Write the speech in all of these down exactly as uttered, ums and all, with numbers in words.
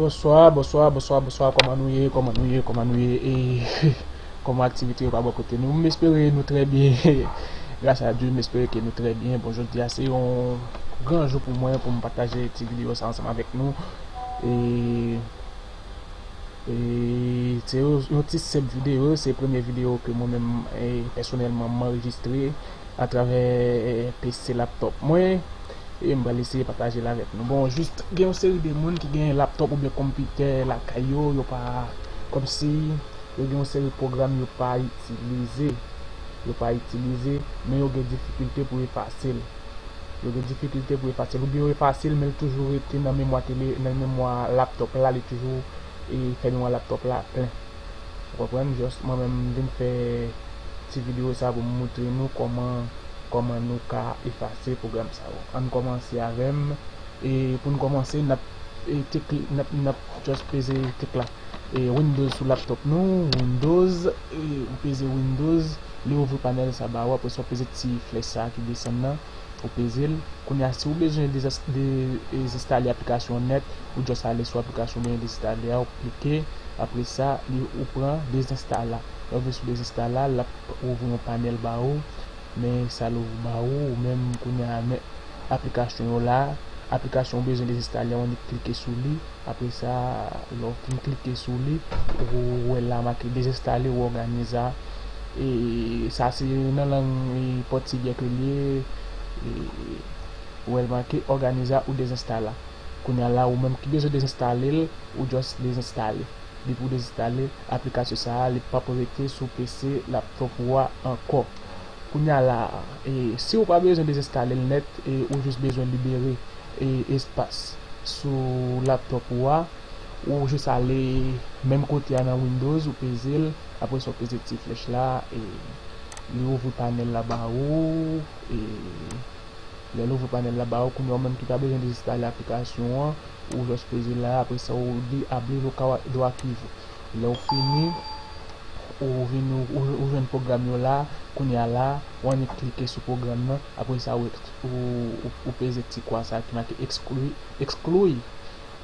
Bonswa, bonswa, bonswa, bonswa. Kòman nou ye? Kòman nou ye? Kòman nou ye? E kòman aktivite yo pa bò kote nou? M espere nou trè byen. Gras a Dye, m espere ke nou trè byen. Bon, jodi a se yon gran jou pou mwen pou m pataje ti videyo sa ansanm avèk nou. E, e se yon, yon ti senp videyo, se premye videyo ke mwen menm, e, pèsonèlman m anrejistre atravè, e, P C laptop mwen. E m pral eseye pataje l avèk nou. Bon, jis gen yon seri de moun ki gen laptop oubyen konpitè lakay yo, yo pa, kòmsi yo gen yon seri pwogram yo pa itilize. Yo pa itilize, men yo gen difikilte pou efase l. Yo gen difikilte pou efase l. Oubyen yo efase l, men l toujou rete nan memwa tele, nan memwa laptop la, li toujou, e, fè memwa laptop la plen. Ou konprann? Jis mwen menm m vin fè ti videyo sa pou m montre nou kòman, kòman nou ka efase pwogram sa yo. Ann kòmanse avè m. E pou n kòmanse, n ap, e, te kli-, n ap, n ap just peze tik la. E Windows sou laptop nou, Windows, e ou peze Windows, li ouvri panèl sa ba ou, apre sa ou peze ti flèch sa ki desann nan, ou peze l. Kounye a, si ou bezwen dezens-, de-, dezenstale aplikasyon nèt, ou just ale sou aplikasyon ou bezwen dezenstale a, ou klike, apre sa, li, ou pran dezenstale la. Lè ou vin sou dezenstale la, l ap ouvri yon panèl ba ou, men sa l ouvri ba ou, ou menm kounye a, men aplikasyon yo la, aplikasyon ou bezwen dezenstale a, ou annik klike sou li, apre sa, lè ou fin klike sou li, ou wè la make dezenstale ou òganize a. E sa se nan lang, e, pòtigè ke l ye, e, ou wè l make òganize a ou dezenstale a. Kounye a la, ou menm ki bezwen dezenstale l, ou just dezenstale. Depi ou dezenstale aplikasyon sa a, li p ap rete sou P C laptop ou a ankò. Kounye a la, e, si ou pa bezwen dezenstale l nèt, e, ou jis bezwen libere, e, espas sou laptop ou a, ou jis ale menm kote a nan Windows, ou peze l, apre sa ou peze ti flèch la, e, li ouvri panèl la ba ou, e, lè l ouvri panèl la ba ou, kounye a ou menm ki pa bezwen dezenstale aplikasyon an, ou just peze la, apre sa ou di abrir o cabo arquivo. Lè ou fini, ou vin, ou, ou jwenn pwogram yo la, kounye a la, ou annik klike sou pwogram nan, apre sa ou, ou, ou, ou peze ti kwa sa ki make exclui, exclui,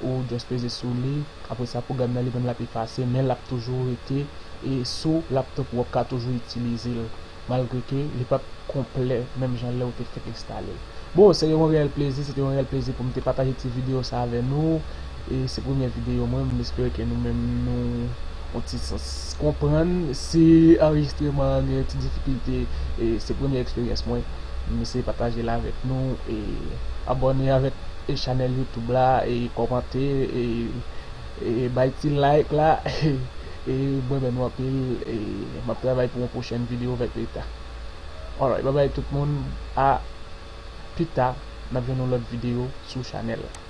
ou just peze sou li, apre sa pwogram nan li menm l ap efase, men l ap toujou rete, e sou laptop ou, w ap ka toujou itilize l, malgre ke li p ap konplè menm jan lè ou te fèk enstale l. Bon, se te yon reyèl plezi, se te yon reyèl plezi pou m te pataje ti videyo sa avè nou. E se premye videyo mwen, m espere ke nou menm nou yon ti sans konprann. Si anrejistreman an gen ti difikilte, e se premye eksperyans mwen, m eseye pataje l avèk nou. E abòne avèk, e chanèl YouTube la, e kòmante, e, e bay ti like la. E mwen renmen nou anpil, e m ap travay pou yon pwochèn videyo avèk leta. Alright, bye bye tout moun, a pita, n ap jwenn yon lòt videyo sou chanèl la.